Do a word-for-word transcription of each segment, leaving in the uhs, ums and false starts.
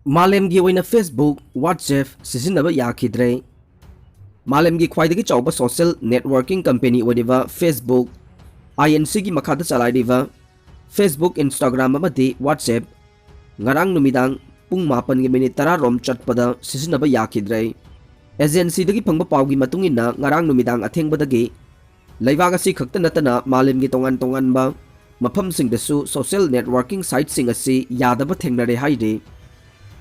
ꯃꯥꯂꯦꯝꯒꯤ ꯑꯣꯏꯅ Facebook, WhatsApp ꯁꯤꯖꯤꯟꯅꯕ ꯌꯥꯈꯤꯗ꯭ꯔꯦ꯫ ꯃꯥꯂꯦꯝꯒꯤ ꯈ꯭ꯋꯥꯏꯗꯒꯤ ꯆꯥꯎꯕ social networking company ꯑꯣꯏꯔꯤꯕ Facebook, INCꯒꯤ ꯃꯈꯥꯗ ꯆꯂꯥꯏꯔꯤꯕ Facebook, Instagram ꯑꯃꯗꯤ WhatsApp ꯉꯔꯥꯡ ꯅꯨꯃꯤꯗꯥꯡ ꯄꯨꯡ ꯃꯥꯄꯟꯒꯤ ꯃꯤꯅꯤꯠ ꯇꯔꯥ ꯔꯣꯝ ꯆꯠꯄꯗ ꯁꯤꯖꯤꯟꯅꯕ ꯌꯥꯈꯤꯗ꯭ꯔꯦ꯫ Agencyꯗꯒꯤ ꯐꯪꯕ ꯄꯥꯎꯒꯤ ꯃꯇꯨꯡ ꯏꯟꯅ, ꯉꯔꯥꯡ ꯅꯨꯃꯤꯗꯥꯡ ꯑꯊꯦꯡꯕꯗꯒꯤ ꯂꯩꯕꯥꯛ ꯑꯁꯤ ꯈꯛꯇ ꯅꯠꯇꯅ ꯃꯥꯂꯦꯝꯒꯤ ꯇꯣꯉꯥꯟ ꯇꯣꯉꯥꯟꯕ ꯃꯐꯝꯁꯤꯡꯗꯁꯨ social networking siteꯁꯤꯡ ꯑꯁꯤ ꯌꯥꯗꯕ ꯊꯦꯡꯅꯔꯦ ꯍꯥꯏꯔꯤ꯫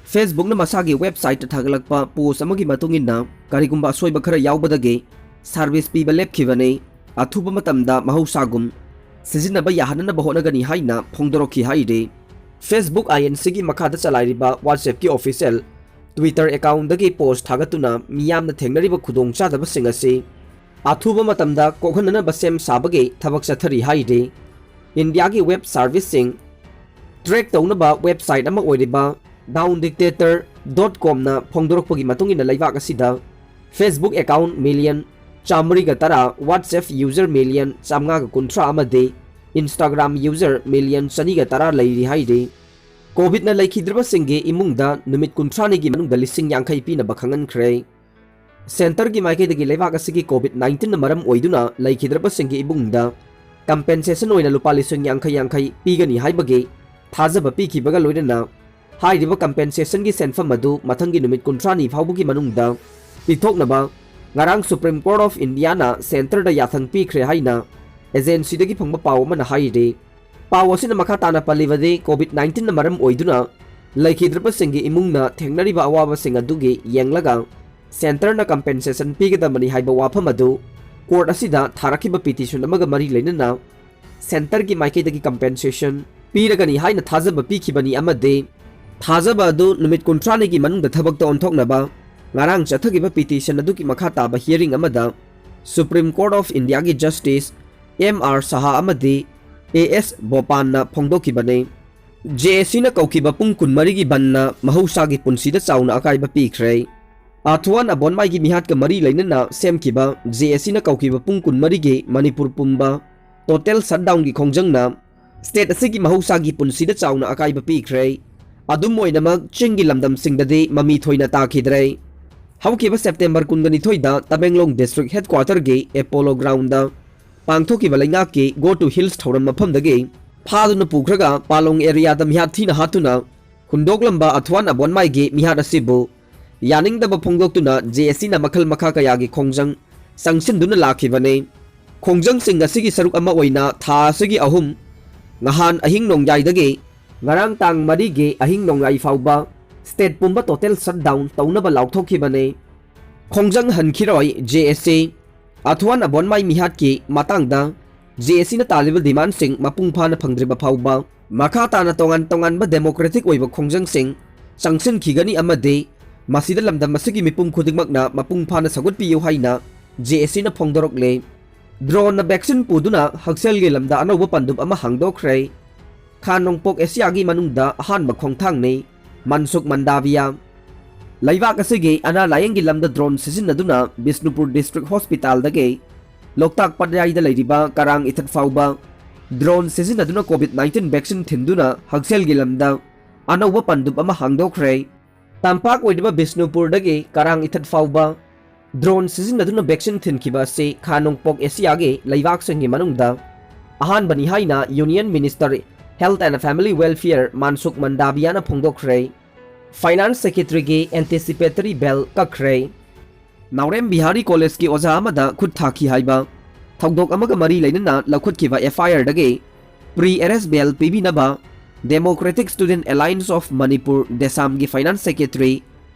Facebookꯅ ꯃꯁꯥꯒꯤ websiteꯇ ꯊꯥꯒꯠꯂꯛꯄ post ꯑꯃꯒꯤ ꯃꯇꯨꯡ ꯏꯟꯅ, ꯀꯔꯤꯒꯨꯝꯕ ꯑꯁꯣꯏꯕ ꯈꯔ ꯌꯥꯎꯕꯗꯒꯤ service ꯄꯤꯕ ꯂꯦꯞꯈꯤꯕꯅꯤ꯫ ꯑꯊꯨꯕ ꯃꯇꯝꯗ ꯃꯍꯧꯁꯥꯒꯨꯝ ꯁꯤꯖꯤꯟꯅꯕ ꯌꯥꯍꯟꯅꯕ ꯍꯣꯠꯅꯒꯅꯤ ꯍꯥꯏꯅ ꯐꯣꯡꯗꯣꯔꯛꯈꯤ ꯍꯥꯏꯔꯤ꯫ Facebook, INCꯒꯤ ꯃꯈꯥꯗ ꯆꯂꯥꯏꯔꯤꯕ WhatsAppꯀꯤ official Twitter accountꯗꯒꯤ post ꯊꯥꯒꯠꯇꯨꯅ ꯃꯤꯌꯥꯝꯅ ꯊꯦꯡꯅꯔꯤꯕ ꯈꯨꯗꯣꯡꯆꯥꯗꯕꯁꯤꯡ ꯑꯁꯤ ꯑꯊꯨꯕ ꯃꯇꯝꯗ ꯀꯣꯛꯍꯟꯅꯅꯕ ꯁꯦꯝ ꯁꯥꯕꯒꯤ ꯊꯕꯛ ꯆꯠꯊꯔꯤ ꯍꯥꯏꯔꯤ꯫ ꯏꯟꯗꯤꯌꯥꯒꯤ web serviceꯁꯤꯡ track ꯇꯧꯅꯕ website ꯑꯃ ꯑꯣꯏꯔꯤꯕ Down Dictator dot comꯅ ꯐꯣꯡꯗꯣꯔꯛꯄꯒꯤ ꯃꯇꯨꯡ ꯏꯟꯅ, ꯂꯩꯕꯥꯛ ꯑꯁꯤꯗ Facebook account million ꯆꯥꯃꯔꯤꯒ ꯇꯔꯥ, WhatsApp user million ꯆꯥꯃꯉꯥꯒ ꯀꯨꯟꯊ꯭ꯔꯥ ꯑꯃꯗꯤ Instagram user million ꯆꯅꯤꯒ ꯇꯔꯥ ꯂꯩꯔꯤ ꯍꯥꯏꯔꯤ꯫ COVIDꯅ ꯂꯩꯈꯤꯗ꯭ꯔꯕꯁꯤꯡꯒꯤ ꯏꯃꯨꯡꯗ ꯅꯨꯃꯤꯠ ꯀꯨꯟꯊ꯭ꯔꯥꯅꯤꯒꯤ ꯃꯅꯨꯡꯗ ꯂꯤꯁꯤꯡ ꯌꯥꯡꯈꯩ ꯄꯤꯅꯕ ꯈꯪꯍꯟꯈ꯭ꯔꯦ꯫ Centreꯒꯤ ꯃꯥꯏꯀꯩꯗꯒꯤ ꯂꯩꯕꯥꯛ ꯑꯁꯤꯒꯤ COVID nineteenꯅ ꯃꯔꯝ ꯑꯣꯏꯗꯨꯅ ꯂꯩꯈꯤꯗ꯭ꯔꯕꯁꯤꯡꯒꯤ ꯏꯃꯨꯡꯗ compensation ꯑꯣꯏꯅ ꯂꯨꯄꯥ ꯂꯤꯁꯤꯡ ꯌꯥꯡꯈꯩ ꯌꯥꯡꯈꯩ ꯄꯤꯒꯅꯤ ꯍꯥꯏꯕꯒꯤ ꯊꯥꯖꯕ ꯄꯤꯈꯤꯕꯒ ꯂꯣꯏꯅꯅ, ꯍꯥꯏꯔꯤꯕ compensationꯒꯤ ꯁꯦꯟꯐꯝ ꯑꯗꯨ ꯃꯊꯪꯒꯤ ꯅꯨꯃꯤꯠ ꯀꯨꯟꯊ꯭ꯔꯥꯅꯤ ꯐꯥꯎꯕꯒꯤ ꯃꯅꯨꯡꯗ ꯄꯤꯊꯣꯛꯅꯕ ꯉꯔꯥꯡ Supreme Court of Indiaꯅ Centreꯗ ꯌꯥꯊꯪ ꯄꯤꯈ꯭ꯔꯦ ꯍꯥꯏꯅ agencyꯗꯒꯤ ꯐꯪꯕ ꯄꯥꯎ ꯑꯃꯅ ꯍꯥꯏꯔꯤ꯫ ꯄꯥꯎ ꯑꯁꯤꯅ ꯃꯈꯥ ꯇꯥꯅ ꯄꯜꯂꯤꯕꯗꯤ, COVID nineteenꯅ ꯃꯔꯝ ꯑꯣꯏꯗꯨꯅ ꯂꯩꯈꯤꯗ꯭ꯔꯕꯁꯤꯡꯒꯤ ꯏꯃꯨꯡꯅ ꯊꯦꯡꯅꯔꯤꯕ ꯑꯋꯥꯕꯁꯤꯡ ꯑꯗꯨꯒꯤ ꯌꯦꯡꯂꯒ Centreꯅ compensation ꯄꯤꯒꯗꯕꯅꯤ ꯍꯥꯏꯕ ꯋꯥꯐꯝ ꯑꯗꯨ court ꯑꯁꯤꯗ ꯊꯥꯔꯛꯈꯤꯕ petition ꯑꯃꯒ ꯃꯔꯤ ꯂꯩꯅꯅ Centreꯒꯤ ꯃꯥꯏꯀꯩꯗꯒꯤ compensation ꯄꯤꯔꯒꯅꯤ ꯍꯥꯏꯅ ꯊꯥꯖꯕ ꯄꯤꯈꯤꯕꯅꯤ ꯑꯃꯗꯤ ꯊꯥꯖꯕ ꯑꯗꯨ ꯅꯨꯃꯤꯠ ꯀꯨꯟꯊ꯭ꯔꯥꯅꯤꯒꯤ ꯃꯅꯨꯡꯗ ꯊꯕꯛꯇ ꯑꯣꯟꯊꯣꯛꯅꯕ ꯉꯔꯥꯡ ꯆꯠꯊꯈꯤꯕ petition ꯑꯗꯨꯒꯤ ꯃꯈꯥ ꯇꯥꯕ hearing ꯑꯃꯗ Supreme Court of Indiaꯒꯤ Justice M R Shah ꯑꯃꯗꯤ A S Bopannaꯅ ꯐꯣꯡꯗꯣꯛꯈꯤꯕꯅꯤ꯫ JACꯅ ꯀꯧꯈꯤꯕ ꯄꯨꯡ ꯀꯨꯟꯃꯔꯤꯒꯤ ꯕꯟꯗꯅ ꯃꯍꯧꯁꯥꯒꯤ ꯄꯨꯟꯁꯤꯗ ꯆꯥꯎꯅ ꯑꯀꯥꯏꯕ ꯄꯤꯈ꯭ꯔꯦ꯫ ꯑꯥꯊꯨꯋꯥꯟ ꯑꯕꯣꯟꯃꯥꯏꯒꯤ ꯃꯤꯍꯥꯠꯀ ꯃꯔꯤ ꯂꯩꯅꯅ ꯁꯦꯝꯈꯤꯕ JACꯅ ꯀꯧꯈꯤꯕ ꯄꯨꯡ ꯀꯨꯟꯃꯔꯤꯒꯤ ꯃꯅꯤꯄꯨꯔ ꯄꯨꯝꯕ total shutdownꯒꯤ ꯈꯣꯡꯖꯪꯅ state ꯑꯁꯤꯒꯤ ꯃꯍꯧꯁꯥꯒꯤ ꯄꯨꯟꯁꯤꯗ ꯆꯥꯎꯅ ꯑꯀꯥꯏꯕ ꯄꯤꯈ꯭ꯔꯦ꯫ ꯑꯗꯨꯝ ꯑꯣꯏꯅꯃꯛ, ꯆꯤꯡꯒꯤ ꯂꯝꯗꯝꯁꯤꯡꯗꯗꯤ ꯃꯃꯤ ꯊꯣꯏꯅ ꯇꯥꯈꯤꯗ꯭ꯔꯦ꯫ ꯍꯧꯈꯤꯕ ꯁꯦꯞꯇꯦꯝꯕꯔ ꯀꯨꯟꯒ ꯅꯤꯊꯣꯏꯗ ꯇꯃꯦꯡꯂꯣꯡ ꯗꯤꯁꯇ꯭ꯔꯤꯛ ꯍꯦꯗꯀ꯭ꯋꯥꯇꯔꯒꯤ ꯑꯦꯄꯣꯂꯣ ꯒ꯭ꯔꯥꯎꯟꯗ ꯄꯥꯡꯊꯣꯛꯈꯤꯕ ꯂꯩꯉꯥꯛꯀꯤ Go to Hills ꯊꯧꯔꯝ ꯃꯐꯝꯗꯒꯤ ꯐꯥꯗꯨꯅ ꯄꯨꯈ꯭ꯔꯒ ꯄꯥꯂꯣꯡ ꯑꯦꯔꯤꯌꯥꯗ ꯃꯤꯍꯥꯠ ꯊꯤꯅ ꯍꯥꯠꯇꯨꯅ ꯍꯨꯟꯗꯣꯛꯂꯝꯕ ꯑꯊ꯭ꯋꯥꯟ ꯑꯕꯣꯟꯃꯥꯏꯒꯤ ꯃꯤꯍꯥꯠ ꯑꯁꯤꯕꯨ ꯌꯥꯅꯤꯡꯗꯕ ꯐꯣꯡꯗꯣꯛꯇꯨꯅ ꯖꯦ ꯑꯦꯁ ꯁꯤꯅ ꯃꯈꯜ ꯃꯈꯥ ꯀꯌꯥꯒꯤ ꯈꯣꯡꯖꯪ ꯆꯪꯁꯤꯟꯗꯨꯅ ꯂꯥꯛꯈꯤꯕꯅꯤ꯫ ꯈꯣꯡꯖꯪꯁꯤꯡ ꯑꯁꯤꯒꯤ ꯁꯔꯨꯛ ꯑꯃ ꯑꯣꯏꯅ ꯊꯥ ꯑꯁꯤꯒꯤ ꯑꯍꯨꯝ, ꯉꯍꯥꯟ ꯑꯍꯤꯡ ꯅꯣꯡꯌꯥꯏꯗꯒꯤ ꯉꯔꯥꯡ ꯇꯥꯡ ꯃꯔꯤꯒꯤ ꯑꯍꯤꯡ ꯅꯣꯡꯌꯥꯏ ꯐꯥꯎꯕ ꯁ꯭ꯇꯦꯠ ꯄꯨꯝꯕ ꯇꯣꯇꯦꯜ ꯁꯠꯗꯥꯎꯟ ꯇꯧꯅꯕ ꯂꯥꯎꯊꯣꯛꯈꯤꯕꯅꯤ꯫ ꯈꯣꯡꯖꯪ ꯍꯟꯈꯤꯔꯣꯏ ꯖꯦ ꯑꯦꯁ ꯁꯤ꯫ ꯑꯊ꯭ꯋꯥꯟ ꯑꯕꯣꯟꯃꯥꯏ ꯃꯤꯍꯥꯠꯀꯤ ꯃꯇꯥꯡꯗ ꯖꯦ ꯑꯦꯁ ꯁꯤꯅ ꯇꯥꯜꯂꯤꯕ ꯗꯤꯃꯥꯟꯁꯤꯡ ꯃꯄꯨꯡ ꯐꯥꯅ ꯐꯪꯗ꯭ꯔꯤꯕ ꯐꯥꯎꯕ ꯃꯈꯥ ꯇꯥꯅ ꯇꯣꯉꯥꯟ ꯇꯣꯉꯥꯟꯕ ꯗꯦꯃꯣꯀ꯭ꯔꯦꯇꯤꯛ ꯑꯣꯏꯕ ꯈꯣꯡꯖꯪꯁꯤꯡ ꯆꯪꯁꯤꯟꯈꯤꯒꯅꯤ ꯑꯃꯗꯤ ꯃꯁꯤꯗ ꯂꯝꯗꯝ ꯑꯁꯤꯒꯤ ꯃꯤꯄꯨꯝ ꯈꯨꯗꯤꯡꯃꯛꯅ ꯃꯄꯨꯡ ꯐꯥꯅ ꯁꯧꯒꯠꯄꯤꯌꯨ ꯍꯥꯏꯅ ꯖꯦ ꯑꯦꯁ ꯁꯤꯅ ꯐꯣꯡꯗꯣꯔꯛꯂꯦ꯫ ꯗ꯭ꯔꯣꯟꯅ ꯚꯦꯛꯁꯤꯟ ꯄꯨꯗꯨꯅ ꯍꯛꯁꯦꯜꯒꯤ ꯂꯝꯗ ꯑꯅꯧꯕ ꯄꯟꯗꯨꯞ ꯑꯃ ꯍꯥꯡꯗꯣꯛꯈ꯭ꯔꯦ꯫ ꯈꯥ ꯅꯣꯡꯄꯣꯛ ꯑꯦꯁꯤꯌꯥꯒꯤ ꯃꯅꯨꯡꯗ ꯑꯍꯥꯟꯕ ꯈꯣꯡꯊꯥꯡꯅꯤ꯫ ꯃꯟꯁꯨꯈ ꯃꯟꯗꯥꯚꯤꯌꯥ꯫ ꯂꯩꯕꯥꯛ ꯑꯁꯤꯒꯤ ꯑꯅꯥ ꯂꯥꯌꯦꯡꯒꯤ ꯂꯝꯗ ꯗ꯭ꯔꯣꯟ ꯁꯤꯖꯤꯟꯅꯗꯨꯅ ꯕꯤꯁꯅꯨꯄꯨꯔ ꯗꯤꯁꯇ꯭ꯔꯤꯛ ꯍꯣꯁꯄꯤꯇꯥꯜꯗꯒꯤ ꯂꯣꯛꯇꯥꯛ ꯄꯠꯌꯥꯏꯗ ꯂꯩꯔꯤꯕ ꯀꯔꯥꯡ ꯏꯊꯠ ꯐꯥꯎꯕ ꯗ꯭ꯔꯣꯟ ꯁꯤꯖꯤꯟꯅꯗꯨꯅ ꯀꯣꯚꯤꯗ ꯅꯥꯏꯟꯇꯤꯟ ꯚꯦꯛꯁꯤꯟ ꯊꯤꯟꯗꯨꯅ ꯍꯛꯁꯦꯜꯒꯤ ꯂꯝꯗ ꯑꯅꯧꯕ ꯄꯟꯗꯨꯞ ꯑꯃ ꯍꯥꯡꯗꯣꯛꯈ꯭ꯔꯦ꯫ ꯇꯝꯄꯥꯛ ꯑꯣꯏꯔꯤꯕ ꯕꯤꯁꯅꯨꯄꯨꯔꯗꯒꯤ ꯀꯔꯥꯡ ꯏꯊꯠ ꯐꯥꯎꯕ ꯗ꯭ꯔꯣꯟ ꯁꯤꯖꯤꯟꯅꯗꯨꯅ ꯚꯦꯛꯁꯤꯟ ꯊꯤꯟꯈꯤꯕ ꯑꯁꯤ ꯈꯥ ꯅꯣꯡꯄꯣꯛ ꯑꯦꯁꯤꯌꯥꯒꯤ ꯂꯩꯕꯥꯛꯁꯤꯡꯒꯤ ꯃꯅꯨꯡꯗ ꯑꯍꯥꯟꯕꯅꯤ ꯍꯥꯏꯅ Union Minister Health and Family Welfare Mansukh ꯃꯟꯗꯥꯚꯤꯌꯥꯅ ꯐꯣꯡꯗꯣꯛꯈ꯭ꯔꯦ꯫ ꯐꯥꯏꯅꯥꯟꯁ ꯁꯦꯀ꯭ꯔꯦꯇꯔꯤꯒꯤ ꯑꯦꯟꯇꯤꯁꯤꯄꯦꯇꯔꯤ ꯕꯦꯜ ꯀꯛꯈ꯭ꯔꯦ꯫ ꯅꯥꯎꯔꯦꯝ ꯕꯤꯍꯥꯔꯤ ꯀꯣꯂꯦꯖꯀꯤ ꯑꯣꯖꯥ ꯑꯃꯗ ꯈꯨꯠ ꯊꯥꯈꯤ ꯍꯥꯏꯕ ꯊꯧꯗꯣꯛ ꯑꯃꯒ ꯃꯔꯤ ꯂꯩꯅꯅ ꯂꯧꯈꯠꯈꯤꯕ ꯑꯦꯐ ꯑꯥꯏ ꯑꯥꯔꯗꯒꯤ ꯄ꯭ꯔꯤ ꯑꯦꯔꯦꯁ ꯕꯦꯜ ꯄꯤꯕꯤꯅꯕ Democratic Student Alliance of Manipur, ꯗꯦꯁꯥꯝꯒꯤ ꯐꯥꯏꯅꯥꯟꯁ ꯁꯦꯀ꯭ꯔꯦꯇꯔꯤ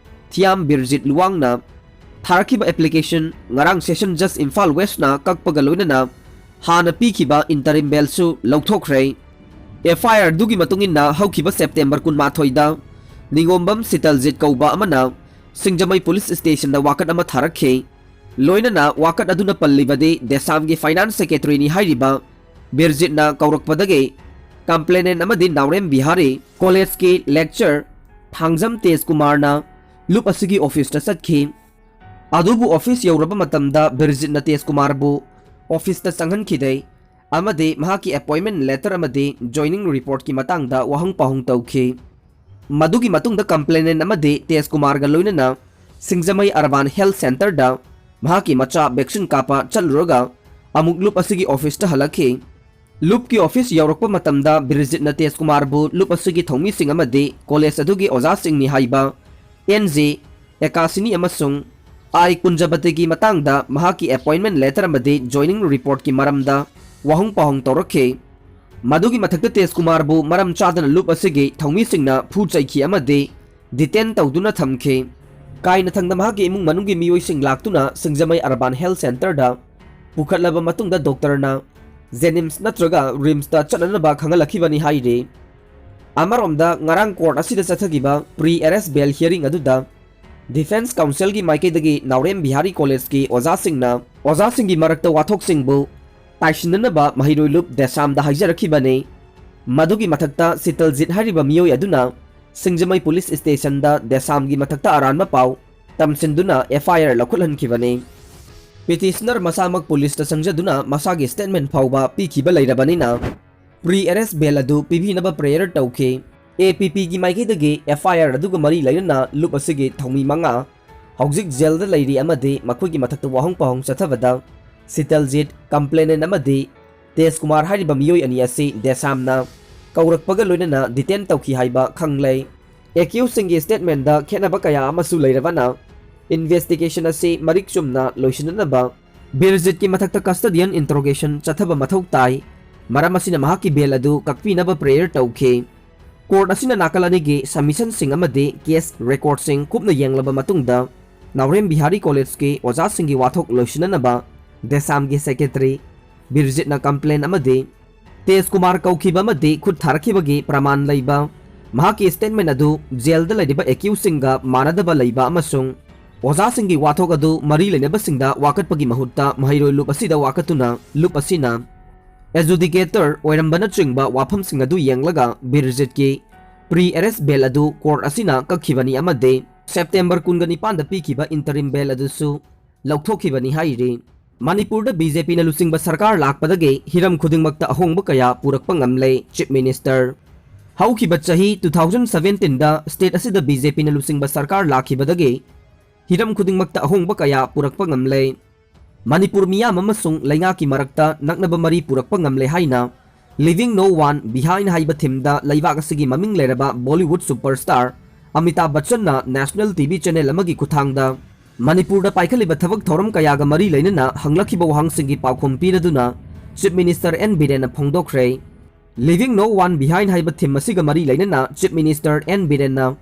ꯊꯤꯌꯥꯝ ꯕꯤꯔꯖꯤꯠ ꯂꯨꯋꯥꯡꯅ ꯊꯥꯔꯛꯈꯤꯕ ꯑꯦꯄ꯭ꯂꯤꯀꯦꯁꯟ ꯉꯔꯥꯡ ꯁꯦꯁꯟ ꯖꯁ ꯏꯝꯐꯥꯜ ꯋꯦꯁꯅ ꯀꯛꯄꯒ ꯂꯣꯏꯅꯅ ꯍꯥꯟꯅ ꯄꯤꯈꯤꯕ ꯏꯟꯇꯔꯤꯝ ꯕꯦꯜꯁꯨ ꯂꯧꯊꯣꯛꯈ꯭ꯔꯦ꯫ ꯑꯦꯐ ꯑꯥꯏ ꯑꯥꯔꯗꯨꯒꯤ ꯃꯇꯨꯡ ꯏꯟꯅ ꯍꯧꯈꯤꯕ ꯁꯦꯞꯇꯦꯝꯕꯔ ꯀꯨꯟꯃꯥꯊꯣꯏꯗ ꯅꯤꯉꯣꯝꯕꯝ ꯁꯤꯇꯜꯖꯤꯠ ꯀꯧꯕ ꯑꯃꯅ ꯁꯤꯡꯖꯃꯩ ꯄꯨꯂꯤꯁ ꯁ꯭ꯇꯦꯁꯟꯗ ꯋꯥꯀꯠ ꯑꯃ ꯊꯥꯔꯛꯈꯤ꯫ ꯂꯣꯏꯅꯅ ꯋꯥꯀꯠ ꯑꯗꯨꯅ ꯄꯜꯂꯤꯕꯗꯤ ꯗꯦꯁꯥꯝꯒꯤ ꯐꯥꯏꯅꯥꯟꯁ ꯁꯦꯀ꯭ꯔꯦꯇꯔꯤꯅꯤ ꯍꯥꯏꯔꯤꯕ ꯕꯤꯔꯖꯤꯠꯅ ꯀꯧꯔꯛꯄꯗꯒꯤ ꯀꯝꯄ꯭ꯂꯦꯅꯦꯟ ꯑꯃꯗꯤ ꯅꯥꯎꯔꯦꯝ ꯕꯤꯍꯥꯔꯤ ꯀꯣꯂꯦꯖꯀꯤ ꯂꯦꯛꯆꯔ ꯊꯥꯡꯖꯝ ꯇꯦꯖꯀꯨꯃꯥꯔꯅ ꯂꯨꯞ ꯑꯁꯤꯒꯤ ꯑꯣꯐꯤꯁꯇ ꯆꯠꯈꯤ꯫ ꯑꯗꯨꯕꯨ ꯑꯣꯐꯤꯁ ꯌꯧꯔꯕ ꯃꯇꯝꯗ ꯕꯤꯔꯖꯤꯠꯅ ꯇꯦꯖꯀꯨꯃꯥꯔꯕꯨ ꯑꯣꯐꯤꯁꯇ ꯆꯪꯍꯟꯈꯤꯗꯦ ꯑꯃꯗꯤ ꯃꯍꯥꯛꯀꯤ ꯑꯦꯄꯣꯏꯟꯃꯦꯟ ꯂꯦꯇꯔ ꯑꯃꯗꯤ ꯖꯣꯏꯅꯤꯡ ꯔꯤꯄꯣꯔꯠꯀꯤ ꯃꯇꯥꯡꯗ ꯋꯥꯍꯪ ꯄꯥꯎꯍꯪ ꯇꯧꯈꯤ꯫ ꯃꯗꯨꯒꯤ ꯃꯇꯨꯡꯗ complainant ꯑꯃꯗꯤ ꯇꯦꯖ ꯀꯨꯃꯥꯔꯒ ꯂꯣꯏꯅꯅ ꯁꯤꯡꯖꯃꯩ Urban Health Centreꯗ ꯃꯍꯥꯛꯀꯤ ꯃꯆꯥ vaccine ꯀꯥꯞꯄ ꯆꯠꯂꯨꯔꯒ ꯑꯃꯨꯛ ꯂꯨꯞ ꯑꯁꯤꯒꯤ officeꯇ ꯍꯜꯂꯛꯈꯤ꯫ ꯂꯨꯞꯀꯤ office ꯌꯧꯔꯛꯄ ꯃꯇꯝꯗ ꯕꯤꯔꯖꯤꯠꯅ ꯇꯦꯖ ꯀꯨꯃꯥꯔꯕꯨ ꯂꯨꯞ ꯑꯁꯤꯒꯤ ꯊꯧꯃꯤꯁꯤꯡ ꯑꯃꯗꯤ college ꯑꯗꯨꯒꯤ ꯑꯣꯖꯥꯁꯤꯡꯅꯤ ꯍꯥꯏꯕ N J ꯑꯦꯀꯥꯁꯤꯅꯤ ꯑꯃꯁꯨꯡ I ꯀꯨꯟꯖꯕꯇꯤꯒꯤ ꯃꯇꯥꯡꯗ ꯃꯍꯥꯛꯀꯤ appointment letter ꯑꯃꯗꯤ joining reportꯀꯤ ꯃꯔꯝꯗ ꯋꯥꯍꯪ ꯄꯥꯎꯍꯪ ꯇꯧꯔꯛꯈꯤ꯫ ꯃꯗꯨꯒꯤ ꯃꯊꯛꯇ ꯇꯦꯖ ꯀꯨꯃꯥꯔꯕꯨ ꯃꯔꯝ ꯆꯥꯗꯅ ꯂꯨꯞ ꯑꯁꯤꯒꯤ ꯊꯧꯃꯤꯁꯤꯡꯅ ꯐꯨ ꯆꯩꯈꯤ ꯑꯃꯗꯤ detain ꯇꯧꯗꯨꯅ ꯊꯝꯈꯤ꯫ ꯀꯥꯏꯅꯊꯪꯗ ꯃꯍꯥꯛꯀꯤ ꯏꯃꯨꯡ ꯃꯅꯨꯡꯒꯤ ꯃꯤꯑꯣꯏꯁꯤꯡ ꯂꯥꯛꯇꯨꯅ ꯁꯤꯡꯖꯃꯩ Urban Health Centreꯗ ꯄꯨꯈꯠꯂꯕ ꯃꯇꯨꯡꯗ doctorꯅ JNIMS ꯅꯠꯇ꯭ꯔꯒ RIMSꯇ ꯆꯠꯅꯅꯕ ꯈꯪꯍꯜꯂꯛꯈꯤꯕꯅꯤ ꯍꯥꯏꯔꯤ꯫ ꯑꯃꯔꯣꯝꯗ ꯉꯔꯥꯡ court ꯑꯁꯤꯗ ꯆꯠꯊꯈꯤꯕ pre arrest bail hearing ꯑꯗꯨꯗ Defence Counselꯒꯤ ꯃꯥꯏꯀꯩꯗꯒꯤ ꯅꯥꯎꯔꯦꯝ ꯕꯤꯍꯥꯔꯤ Collegeꯀꯤ ꯑꯣꯖꯥꯁꯤꯡꯅ ꯑꯣꯖꯥꯁꯤꯡꯒꯤ ꯃꯔꯛꯇ ꯋꯥꯊꯣꯛꯁꯤꯡꯕꯨ ꯇꯥꯏꯁꯤꯟꯅꯅꯕ ꯃꯍꯩꯔꯣꯏ ꯂꯨꯞ ꯗꯦꯁꯥꯝꯗ ꯍꯥꯏꯖꯔꯛꯈꯤꯕꯅꯤ꯫ ꯃꯗꯨꯒꯤ ꯃꯊꯛꯇ ꯁꯤꯇꯜꯖꯤꯠ ꯍꯥꯏꯔꯤꯕ ꯃꯤꯑꯣꯏ ꯑꯗꯨꯅ ꯁꯤꯡꯖꯃꯩ police stationꯗ ꯗꯦꯁꯥꯝꯒꯤ ꯃꯊꯛꯇ ꯑꯔꯥꯟꯕ ꯄꯥꯎ ꯇꯝꯁꯤꯟꯗꯨꯅ F I R ꯂꯧꯈꯠꯍꯟꯈꯤꯕꯅꯤ꯫ Petitioner ꯃꯁꯥꯃꯛ policeꯇ ꯆꯪꯖꯗꯨꯅ ꯃꯁꯥꯒꯤ statement ꯐꯥꯎꯕ ꯄꯤꯈꯤꯕ ꯂꯩꯔꯕꯅꯤꯅ pre arrest bail ꯑꯗꯨ ꯄꯤꯕꯤꯅꯕ prayer ꯇꯧꯈꯤ꯫ A P Pꯒꯤ ꯃꯥꯏꯀꯩꯗꯒꯤ F I R ꯑꯗꯨꯒ ꯃꯔꯤ ꯂꯩꯅꯅ ꯂꯨꯞ ꯑꯁꯤꯒꯤ ꯊꯧꯃꯤ ꯃꯉꯥ ꯍꯧꯖꯤꯛ jailꯗ ꯂꯩꯔꯤ ꯑꯃꯗꯤ ꯃꯈꯣꯏꯒꯤ ꯃꯊꯛꯇ ꯋꯥꯍꯪ ꯄꯥꯎꯍꯪ ꯆꯠꯊꯕꯗ ꯁꯤꯇꯜꯖꯤꯠ, complainant ꯑꯃꯗꯤ ꯇꯦꯖ ꯀꯨꯃꯥꯔ ꯍꯥꯏꯔꯤꯕ ꯃꯤꯑꯣꯏ ꯑꯅꯤ ꯑꯁꯤ ꯗꯦꯁꯥꯝꯅ ꯀꯧꯔꯛꯄꯒ ꯂꯣꯏꯅꯅ detain ꯇꯧꯈꯤ ꯍꯥꯏꯕ ꯈꯪꯂꯦ꯫ Accusedꯁꯤꯡꯒꯤ statementꯗ ꯈꯦꯠꯅꯕ ꯀꯌꯥ ꯑꯃꯁꯨ ꯂꯩꯔꯕꯅ investigation ꯑꯁꯤ ꯃꯔꯤꯛ ꯆꯨꯝꯅ ꯂꯣꯏꯁꯤꯟꯅꯅꯕ ꯕꯤꯔꯖꯤꯠꯀꯤ ꯃꯊꯛꯇ custodial interrogation ꯆꯠꯊꯕ ꯃꯊꯧ ꯇꯥꯏ꯫ ꯃꯔꯝ ꯑꯁꯤꯅ ꯃꯍꯥꯛꯀꯤ bail ꯑꯗꯨ ꯀꯛꯄꯤꯅꯕ prayer ꯇꯧꯈꯤ꯫ Court ꯑꯁꯤꯅ ꯅꯥꯀꯜ ꯑꯅꯤꯒꯤ submissionꯁꯤꯡ ꯑꯃꯗꯤ case recordꯁꯤꯡ ꯀꯨꯞꯅ ꯌꯦꯡꯂꯕ ꯃꯇꯨꯡꯗ ꯅꯥꯎꯔꯦꯝ ꯕꯤꯍꯥꯔꯤ Collegeꯀꯤ ꯑꯣꯖꯥꯁꯤꯡꯒꯤ ꯋꯥꯊꯣꯛ ꯂꯣꯏꯁꯤꯟꯅꯅꯕ ꯗꯦꯁꯥꯝꯒꯤ secretary ꯕꯤꯔꯖꯤꯠꯅ complain ꯑꯃꯗꯤ ꯇꯦꯖ ꯀꯨꯃꯥꯔ ꯀꯧꯈꯤꯕ ꯑꯃꯗꯤ ꯈꯨꯠ ꯊꯥꯔꯛꯈꯤꯕꯒꯤ ꯄ꯭ꯔꯃꯥꯟ ꯂꯩꯕ ꯃꯍꯥꯛꯀꯤ statement ꯑꯗꯨ jailꯗ ꯂꯩꯔꯤꯕ accusedꯁꯤꯡꯒ ꯃꯥꯟꯅꯗꯕ ꯂꯩꯕ ꯑꯃꯁꯨꯡ ꯑꯣꯖꯥꯁꯤꯡꯒꯤ ꯋꯥꯊꯣꯛ ꯑꯗꯨ ꯃꯔꯤ ꯂꯩꯅꯕꯁꯤꯡꯗ ꯋꯥꯀꯠꯄꯒꯤ ꯃꯍꯨꯠꯇ ꯃꯍꯩꯔꯣꯏ ꯂꯨꯞ ꯑꯁꯤꯗ ꯋꯥꯀꯠꯇꯨꯅ ꯂꯨꯞ ꯑꯁꯤꯅ adjudicator ꯑꯣꯏꯔꯝꯕꯅꯆꯤꯡꯕ ꯋꯥꯐꯝꯁꯤꯡ ꯑꯗꯨ ꯌꯦꯡꯂꯒ ꯕꯤꯔꯖꯤꯠꯀꯤ pre arrest bail ꯑꯗꯨ court ꯑꯁꯤꯅ ꯀꯛꯈꯤꯕꯅꯤ ꯑꯃꯗꯤ September ꯀꯨꯟꯒ ꯅꯤꯄꯥꯟꯗ ꯄꯤꯈꯤꯕ interim bail ꯑꯗꯨꯁꯨ ꯂꯧꯊꯣꯛꯈꯤꯕꯅꯤ ꯍꯥꯏꯔꯤ꯫ ꯃꯅꯤꯄꯨꯔꯗ B J Pꯅ ꯂꯨꯆꯤꯡꯕ ꯁꯔꯀꯥꯔ ꯂꯥꯛꯄꯗꯒꯤ ꯍꯤꯔꯝ ꯈꯨꯗꯤꯡꯃꯛꯇ ꯑꯍꯣꯡꯕ ꯀꯌꯥ ꯄꯨꯔꯛꯄ ꯉꯝꯂꯦ, Chief Minister꯫ ꯍꯧꯈꯤꯕ ꯆꯍꯤ two thousand seventeen ꯗ state ꯑꯁꯤꯗ B J P ꯅ ꯂꯨꯆꯤꯡꯕ ꯁꯔꯀꯥꯔ ꯂꯥꯛꯈꯤꯕꯗꯒꯤ ꯍꯤꯔꯝ ꯈꯨꯗꯤꯡꯃꯛꯇ ꯑꯍꯣꯡꯕ ꯀꯌꯥ ꯄꯨꯔꯛꯄ ꯉꯝꯂꯦ꯫ ꯃꯅꯤꯄꯨꯔ ꯃꯤꯌꯥꯝ ꯑꯃꯁꯨꯡ ꯂꯩꯉꯥꯛꯀꯤ ꯃꯔꯛꯇ ꯅꯛꯅꯕ ꯃꯔꯤ ꯄꯨꯔꯛꯄ ꯉꯝꯂꯦ ꯍꯥꯏꯅ Leaving No One Behind ꯍꯥꯏꯕ theme ꯗ ꯂꯩꯕꯥꯛ ꯑꯁꯤꯒꯤ ꯃꯃꯤꯡ ꯂꯩꯔꯕ Bollywood superstar Amitabh ꯕꯆꯟꯅ national T V channel ꯑꯃꯒꯤ ꯈꯨꯠꯊꯥꯡꯗ ꯃꯅꯤꯄꯨꯔꯗ ꯄꯥꯏꯈꯠꯂꯤꯕ ꯊꯕꯛ ꯊꯧꯔꯝ ꯀꯌꯥꯒ ꯃꯔꯤ ꯂꯩꯅꯅ ꯍꯪꯂꯛꯈꯤꯕ ꯋꯥꯍꯪꯁꯤꯡꯒꯤ ꯄꯥꯎꯈꯨꯝ ꯄꯤꯔꯗꯨꯅ Chief Minister N ꯕꯤꯔꯦꯟꯅ ꯐꯣꯡꯗꯣꯛꯈ꯭ꯔꯦ꯫ Leaving No One Behind ꯍꯥꯏꯕ theme ꯑꯁꯤꯒ ꯃꯔꯤ ꯂꯩꯅꯅ Chief Minister N ꯕꯤꯔꯦꯟꯅ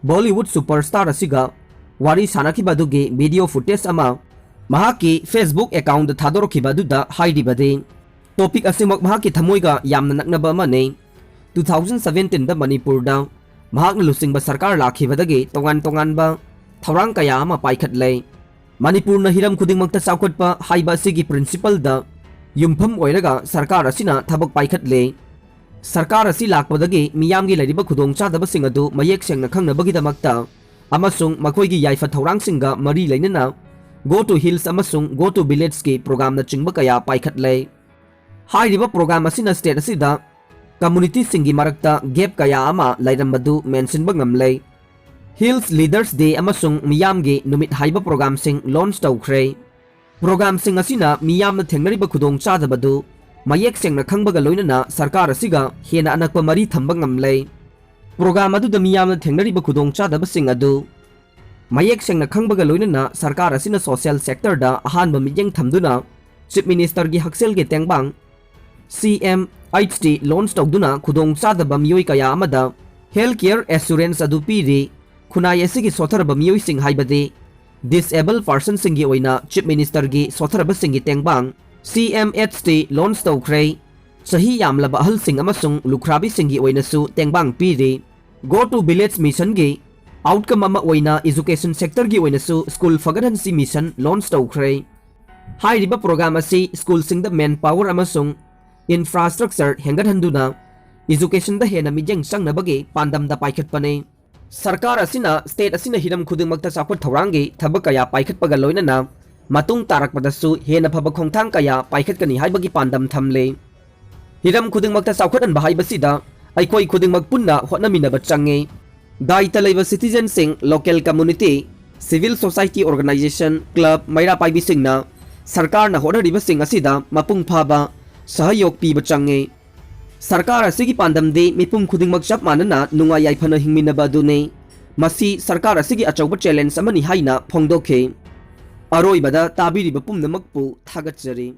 Bollywood superstar ꯑꯁꯤꯒ ꯋꯥꯔꯤ ꯁꯥꯟꯅꯈꯤꯕ ꯑꯗꯨꯒꯤ video footage ꯑꯃ ꯃꯍꯥꯛꯀꯤ Facebook account ꯊꯥꯗꯣꯔꯛꯈꯤꯕ ꯑꯗꯨꯗ ꯍꯥꯏꯔꯤꯕꯗꯤ, topic ꯑꯁꯤꯃꯛ ꯃꯍꯥꯛꯀꯤ ꯊꯃꯣꯏꯒ ꯌꯥꯝꯅ ꯅꯛꯅꯕ ꯑꯃꯅꯤ꯫ Two thousand seventeen ꯗ ꯃꯅꯤꯄꯨꯔꯗ ꯃꯍꯥꯛꯅ ꯂꯨꯆꯤꯡꯕ ꯁꯔꯀꯥꯔ ꯂꯥꯛꯈꯤꯕꯗꯒꯤ ꯇꯣꯉꯥꯟ ꯇꯣꯉꯥꯟꯕ ꯊꯧꯔꯥꯡ ꯀꯌꯥ ꯑꯃ ꯄꯥꯏꯈꯠꯂꯦ꯫ ꯃꯅꯤꯄꯨꯔꯅ ꯍꯤꯔꯝ ꯈꯨꯗꯤꯡꯃꯛꯇ ꯆꯥꯎꯈꯠꯄ ꯍꯥꯏꯕ ꯑꯁꯤꯒꯤ principle ꯗ ꯌꯨꯝꯐꯝ ꯑꯣꯏꯔꯒ ꯁꯔꯀꯥꯔ ꯑꯁꯤꯅ ꯊꯕꯛ ꯄꯥꯏꯈꯠꯂꯦ꯫ ꯁꯔꯀꯥꯔ ꯑꯁꯤ ꯂꯥꯛꯄꯗꯒꯤ ꯃꯤꯌꯥꯝꯒꯤ ꯂꯩꯔꯤꯕ ꯈꯨꯗꯣꯡꯆꯥꯗꯕꯁꯤꯡ ꯑꯗꯨ ꯃꯌꯦꯛ ꯁꯦꯡꯅ ꯈꯪꯅꯕꯒꯤꯗꯃꯛꯇ ꯑꯃꯁꯨꯡ ꯃꯈꯣꯏꯒꯤ ꯌꯥꯏꯐ ꯊꯧꯔꯥꯡꯁꯤꯡꯒ ꯃꯔꯤ ꯂꯩꯅꯅ Go to Hills ꯑꯃꯁꯨꯡ Go to Village ꯀꯤ program ꯅꯆꯤꯡꯕ ꯀꯌꯥ ꯄꯥꯏꯈꯠꯂꯦ꯫ ꯍꯥꯏꯔꯤꯕ program ꯑꯁꯤꯅ state ꯑꯁꯤꯗ community ꯁꯤꯡꯒꯤ ꯃꯔꯛꯇ gap ꯀꯌꯥ ꯑꯃ ꯂꯩꯔꯝꯕꯗꯨ ꯃꯦꯟꯁꯤꯟꯕ ꯉꯝꯂꯦ꯫ Hills Leaders Day ꯑꯃꯁꯨꯡ ꯃꯤꯌꯥꯝꯒꯤ ꯅꯨꯃꯤꯠ ꯍꯥꯏꯕ program ꯁꯤꯡ launch ꯇꯧꯈ꯭ꯔꯦ꯫ Program ꯁꯤꯡ ꯑꯁꯤꯅ ꯃꯤꯌꯥꯝꯅ ꯊꯦꯡꯅꯔꯤꯕ ꯈꯨꯗꯣꯡꯆꯥꯗꯕꯗꯨ ꯃꯌꯦꯛ ꯁꯦꯡꯅ ꯈꯪꯕꯒ ꯂꯣꯏꯅꯅ ꯁꯔꯀꯥꯔ ꯑꯁꯤꯒ ꯍꯦꯟꯅ ꯑꯅꯛꯄ ꯃꯔꯤ ꯊꯝꯕ ꯉꯝꯂꯦ꯫ Program ꯑꯗꯨꯗ ꯃꯤꯌꯥꯝꯅ ꯊꯦꯡꯅꯔꯤꯕ ꯈꯨꯗꯣꯡꯆꯥꯗꯕꯁꯤꯡ ꯑꯗꯨ ꯃꯌꯦꯛ ꯁꯦꯡꯅ ꯈꯪꯕꯒ ꯂꯣꯏꯅꯅ ꯁꯔꯀꯥꯔ ꯑꯁꯤꯅ social sector ꯗ ꯑꯍꯥꯟꯕ ꯃꯤꯠꯌꯦꯡ ꯊꯝꯗꯨꯅ Chief Minister ꯒꯤ ꯍꯛꯁꯦꯜꯒꯤ ꯇꯦꯡꯕꯥꯡ C M H T launch ꯇꯧꯗꯨꯅ ꯈꯨꯗꯣꯡꯆꯥꯗꯕ ꯃꯤꯑꯣꯏ ꯀꯌꯥ ꯑꯃꯗ health care assurance ꯑꯗꯨ ꯄꯤꯔꯤ꯫ ꯈꯨꯟꯅꯥꯏ ꯑꯁꯤꯒꯤ ꯁꯣꯠꯊꯔꯕ ꯃꯤꯑꯣꯏꯁꯤꯡ ꯍꯥꯏꯕꯗꯤ disabled person ꯁꯤꯡꯒꯤ ꯑꯣꯏꯅ Chief Minister ꯒꯤ ꯁꯣꯠꯊꯔꯕꯁꯤꯡꯒꯤ ꯇꯦꯡꯕꯥꯡ C M H T launch ꯇꯧꯈ꯭ꯔꯦ꯫ ꯆꯍꯤ ꯌꯥꯝꯂꯕ ꯑꯍꯜꯁꯤꯡ ꯑꯃꯁꯨꯡ ꯂꯨꯈ꯭ꯔꯥꯕꯤꯁꯤꯡꯒꯤ ꯑꯣꯏꯅꯁꯨ ꯇꯦꯡꯕꯥꯡ ꯄꯤꯔꯤ꯫ Go to Village Mission ꯒꯤ outcome ꯑꯃ ꯑꯣꯏꯅ education sector ꯒꯤ ꯑꯣꯏꯅꯁꯨ School Fagathensee Mission launch ꯇꯧꯈ꯭ꯔꯦ꯫ ꯍꯥꯏꯔꯤꯕ program ꯑꯁꯤ school ꯁꯤꯡꯗ man power ꯑꯃꯁꯨꯡ infrastructure ꯍꯦꯟꯒꯠꯍꯟꯗꯨꯅ education ꯗ ꯍꯦꯟꯅ ꯃꯤꯠꯌꯦꯡ ꯆꯪꯅꯕꯒꯤ ꯄꯥꯟꯗꯝꯗ ꯄꯥꯏꯈꯠꯄꯅꯤ꯫ ꯁꯔꯀꯥꯔ ꯑꯁꯤꯅ state ꯑꯁꯤꯅ ꯍꯤꯔꯝ ꯈꯨꯗꯤꯡꯃꯛꯇ ꯆꯥꯎꯈꯠ ꯊꯧꯔꯥꯡꯒꯤ ꯊꯕꯛ ꯀꯌꯥ ꯄꯥꯏꯈꯠꯄꯒ ꯂꯣꯏꯅꯅ ꯃꯇꯨꯡ ꯇꯥꯔꯛꯄꯗꯁꯨ ꯍꯦꯟꯅ ꯐꯕ ꯈꯣꯡꯊꯥꯡ ꯀꯌꯥ ꯄꯥꯏꯈꯠꯀꯅꯤ ꯍꯥꯏꯕꯒꯤ ꯄꯥꯟꯗꯝ ꯊꯝꯂꯤ꯫ ꯍꯤꯔꯝ ꯈꯨꯗꯤꯡꯃꯛꯇ ꯆꯥꯎꯈꯠꯍꯟꯕ ꯍꯥꯏꯕꯁꯤꯗ ꯑꯩꯈꯣꯏ ꯈꯨꯗꯤꯡꯃꯛ ꯄꯨꯟꯅ ꯍꯣꯠꯅꯃꯤꯟꯅꯕ ꯆꯪꯉꯤ꯫ ꯗꯥꯏꯇ ꯂꯩꯕ citizenꯁꯤꯡ, local community, civil society organization, club, ꯃꯩꯔꯥ ꯄꯥꯏꯕꯤꯁꯤꯡꯅ ꯁꯔꯀꯥꯔꯅ ꯍꯣꯠꯅꯔꯤꯕꯁꯤꯡ ꯑꯁꯤꯗ ꯃꯄꯨꯡ ꯐꯥꯕ ꯁꯍꯌꯣꯒ ꯄꯤꯕ ꯆꯪꯉꯤ꯫ ꯁꯔꯀꯥꯔ ꯑꯁꯤꯒꯤ ꯄꯥꯟꯗꯝꯗꯤ ꯃꯤꯄꯨꯝ ꯈꯨꯗꯤꯡꯃꯛ ꯆꯞ ꯃꯥꯟꯅꯅ ꯅꯨꯡꯉꯥꯏ ꯌꯥꯏꯐꯅ ꯍꯤꯡꯃꯤꯟꯅꯕ ꯑꯗꯨꯅꯤ꯫ ꯃꯁꯤ ꯁꯔꯀꯥꯔ ꯑꯁꯤꯒꯤ ꯑꯆꯧꯕ challenge ꯑꯃꯅꯤ ꯍꯥꯏꯅ ꯐꯣꯡꯗꯣꯛꯈꯤ꯫ ꯑꯔꯣꯏꯕꯗ ꯇꯥꯕꯤꯔꯤꯕ ꯄꯨꯝꯅꯃꯛꯄꯨ ꯊꯥꯒꯠꯆꯔꯤ꯫